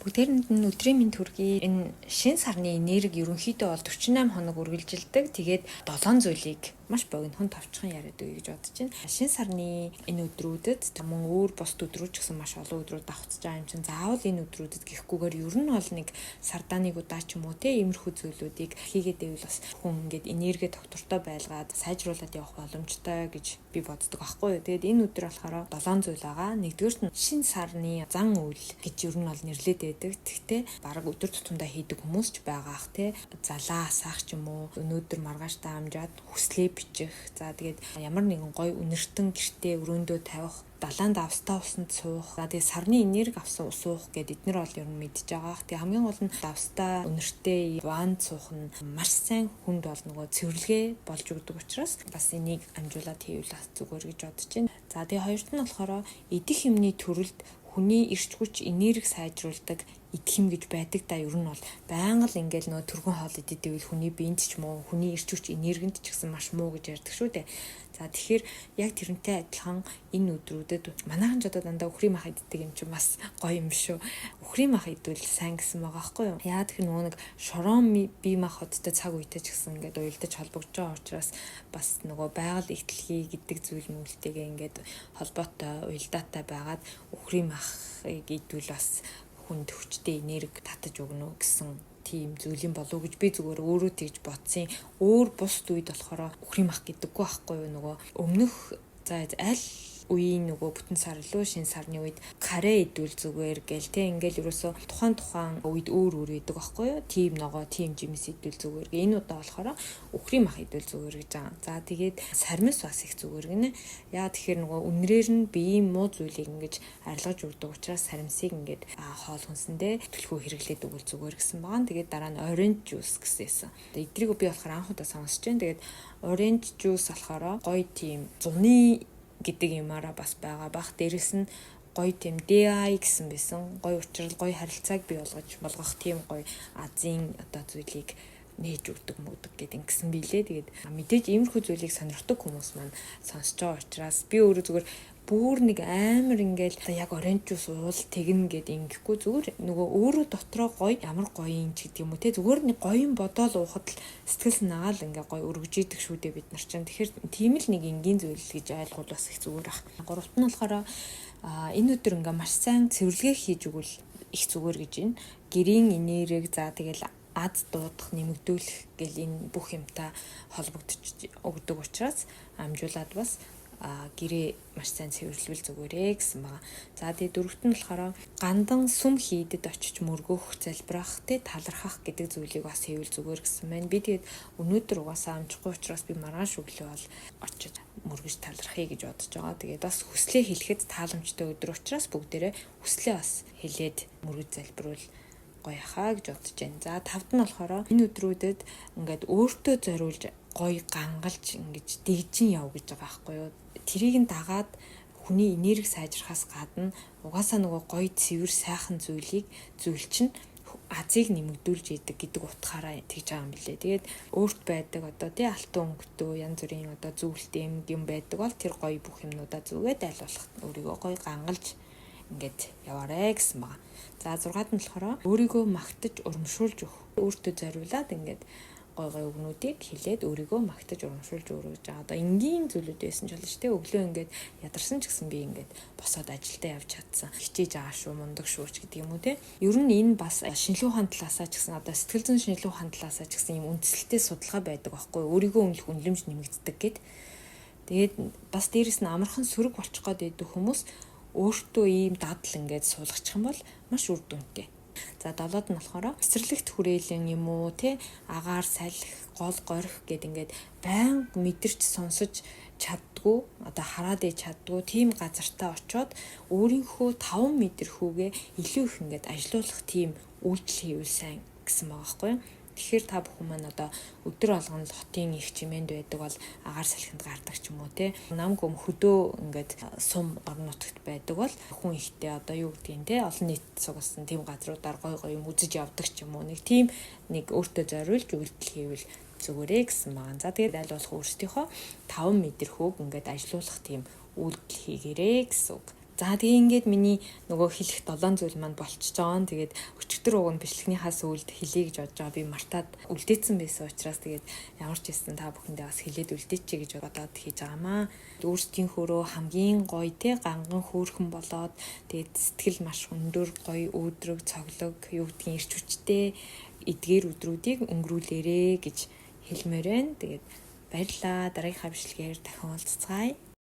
Бүгдээрэнд нь өдрийн мэнд хүргэе. Энэ шинэ сарны энерги ерөнхийдөө бол 48 хоног үргэлжилдэг. Тэгээд 7 зүйлийг маш богинохон товчхон яриад өгье гэж бодож байна. Шинэ сарны энэ өдрүүдэд мөн өөр бусд өдрүүд ч гэсэн маш олон өдрүүд давхцаж байгаа юм чинь заавал энэ өдрүүдэд гэхгүйгээр ер нь бол нэг сардаа нэг удаа ч юм уу те иймэрхүү зүйлүүдийг хийгээд байвал бас хүн ингээд энерги тогтвортой байлгаад сайжруулад явах боломжтой гэж би боддог аахгүй юу. Тэгээд энэ өдөр болохоор 7 зүйл байгаа. Нэгдүгээрт нь шинэ сарны зан үйл гэж ер нь бол нэрлээд байдаг. Тэгтээ бараг өдөр тутамдаа хийдэг хүмүүс ч байгаа ах те. Залаа асаах ч юм уу өнөөдөр маргааштай амжаад хүслээ бичих. За тэгээд ямар нэгэн гоё үнэртэн гэртээ өрөөндөө тавих, далайн давстай усанд суух. За тэгээд сарны энерги авсан ус уух гээд эднэр бол ер нь мэдж байгаа. Тэгээ хамгийн гол нь давстай үнэртэй ванд суух нь маш сайн хүнд бол нөгөө цэвэрлэгээ болж өгдөг учраас бас энийг амжуулаад хийвэл бас зүгээр гэж бодож байна. За тэгээ хоёрт нь болохоор идэх юмны төрөлд хүний эрч хүч энерги сайжруулдаг идэх юм гэж байдаг да. Ер нь бол байнга л ингээл нөгөө түргэн хоол идэдэг үйл хүний биед ч муу, хүний эрч хүч энергинд ч гэсэн маш муу гэж ярьдаг шүү дээ. За тэгэхээр яг тэрнтэй адилхан энэ өдрүүдэд манайхан ч одоо дандаа үхрийн мах иддэг юм чинь бас гоё юм шүү. Үхрийн мах идвэл сайн гэсэн байгаа байхгүй юу? Яа тэгэхээр нөгөө нэг шорон бие мах хоттой цаг үетэй ч гэсэн ингээд уялдаж холбогдож байгаа учраас бас нөгөө байгаль ихтлхий гэдэг зүйл мүлтэйгээ ингээд холбоотой уялдаатай байгаад үхрийн махыг идвэл бас хүнд хүчтэй энерги татаж өгнө гэсэн тийм зүйл юм болов уу гэж би зүгээр өөрөө тэгж бодсон. Өөр бусд үед болохоор үхрийн мах гэдэггүй байхгүй юу, нөгөө өмнөх за аль үеийн нөгөө бүтэн сар лөө шинэ сарны үед каре идвэл зүгээр гээл те, ингээл ерөөсө тухайн тухайн үед өөр өөр идэг байхгүй юу, тийм ногоо, тийм жимс идвэл зүгээр. Энэ удаа болохоор үхрийн мах идвэл зүгээр гэж байгаа. За тэгээд сармис бас их зүгээр гинэ. Яа тэгэхээр нөгөө үнрээр нь биеийн муу зүйлийг ингэж арилгаж өгдөг учраас саримсыг ингээд хоол хүнсэндээ түлхүү хэрэглээд өгвөл зүгээр гэсэн байгаа. Тэгээд дараа нь orange juice гэсээсэн. Эдрийг би болохоор анх удаа сонсож байна. Тэгээд orange juice болохоор гоё тийм зуны гэдэг юмараа бас байгаа бах. Дээрэс нь гоё тийм DI гэсэн байсан. Гоё учрал, гоё харилцааг бий болгож болгох тийм гоё азийн одоо зүйлийг нээж өгдөг мөгдөг гэд ингэсэн билээ. Тэгээд мэдээж иймэрхүү зүйлийг сонирхдаг хүмүүс маань сонсож байгаа учраас би өөрөө зүгээр бүр нэг амар ингээл яг orange juice уул тэгнэ гэд ингэхгүй, зүгээр нөгөө өөрөө дотроо гоё ямар гоё юм ч гэдэг юм уу те, зүгээр нэг гоё юм бодоол уухад л сэтгэл санаагаал ингээ гоё өргөж идэг шүү дээ бид нар чинь. Тэгэхээр тийм л нэг энгийн зүйл гэж ойлгуул бас их зүгээр ах. Гуравт нь болохоор энэ өдөр ингээ маш сайн цэвэрлэгээ хийж өгвөл их зүгээр гэж байна. Гэрийн энерги, за тэгэл ад дуудах, нэмэгдүүлэх гэл энэ бүх юмтай холбогдож өгдөг учраас амжуулаад бас гэрээ маш сайн цэвэрлвэл зүгээрээ гэсэн байгаа. За тэгээ дөрөвт нь болохоор гандан сүм хийдэд очиж мөргөх, залбирах, тэ талархах гэдэг зүйлийг бас хийвэл зүгээр гэсэн байна. Би тэгээд өнөөдөр угаасаа амжихгүй учраас би маргааш өглөө бол очиж мөргөж талархъя гэж бодож байгаа. Тэгээд бас хүслээ хэлэхэд тааламжтай өдөр учраас бүгдээрээ хүслээ бас хэлээд мөргөж залбирвал гоё хаа гэж бодож байна. За тавд нь болохоор энэ өдрүүдэд ингээд өөртөө зориулж гоё гангалж ингэж дэгжин яв гэж байгаа байхгүй юу? Тэрийг нь дагаад хүний энерги сайжрахаас гадна угаасаа нөгөө гоё цэвэр сайхан зүйлийг зүйл чинь азийг нэмэгдүүлж идэг гэдэг утгаараа тэгж байгаа юм билээ. Тэгээд өөрт байдаг одоо тий алтан өнгөтөө янз бүрийн одоо зүйлтэй юм юм байдаг бол тэр гоё бүх юмнуудаа зүгээд аль болох өөрийгөө гоё гангалж ингээд яваарэ гэсэн байгаа. За 6-ад нь болохоор өөрийгөө магтаж урамшуулж өгөх. Өөртөө зориулаад ингээд гой гой үгнүүдийг хэлээд өөрийгөө магтаж урамшуулж өгөх гэж байгаа. Одоо энгийн зүйлүүд байсан ч болно шүү дээ. Өглөө ингээд ядарсан ч гэсэн би ингээд босоод ажилдаа явж чадсан. Хичээж байгаа шүү, мундаг шүү ч гэдэг юм уу те. Ер нь энэ бас шинжилгээ ухаан талаасаа ч гэсэн одоо сэтгэл зүйн шинжилгээ ухаан талаасаа ч гэсэн юм үндсэлтэй судалгаа байдаг байхгүй юу? Өөрийгөө үнэлэх үнэлэмж нэмэгддэг гэд. Тэгээд бас дээрэс нь амархан сөрөг болчих гээд байдаг хүмүүс өөртөө ийм дадал ингээд суулгачих юм бол маш үр дүнтэй. За долоод нь болохоор цэцэрлэгт хүрээлэн юм уу те агаар салхи, гол горих гэд ингээд байнга мэдэрч сонсож чаддгүй, одоо хараад иж чаддгүй тийм газартаа очиод өөрийнхөө 5 мэдрэхүүгээ илүү их ингээд ажилуулах тийм үйлдэл хийвэл сайн гэсэн байгаа байхгүй юу? Тэгэхээр та бүхэн маань одоо өдөр болгоно л хотын их чимээнд байдаг бол агаар салхинд гардаг ч юм уу те. Нам гүм хөдөө ингээд сум орон нутагт байдаг бол хүн ихтэй одоо юу гэдгийг те олон нийт сугалсан тийм газруудаар гой гой юм үзэж явдаг ч юм уу. Нэг тийм нэг өөртөө зориулж үйлдэл хийвэл зүгээрээ гэсэн байгаа. За тэгээд аль болох өөрсдийнхөө 5 мэдрэхүүг ингээд ажилуулах тийм үйлдэл хийгээрэй гэсэн үг. За, тэгээ ингээд миний нөгөө хэлэх долоон зүйл маань болчихж байгаа. Тэгээд өчигдөр уг нь бичлэгнийхаа сүүлд хэлье гэж бодож байгаа. Би мартаад үлдээсэн байсан учраас тэгээд ямар ч байсан та бүхэндээ бас хэлээд үлдээчихье гэж бодоод хийж байгаамаа. Өөрсдийнхөөрөө хамгийн гоё те, ганган хөөрхөн болоод, тэгээд сэтгэл маш өндөр, гоё өөдрөг, цоглог, юу гэдгийг, эрч хүчтэй эдгээр өдрүүдийг өнгөрүүлээрэ гэж хэлмээр байна. Тэгээд баярлаа. Дараагийнхаа бичлэгээр дахин уулзацгаая.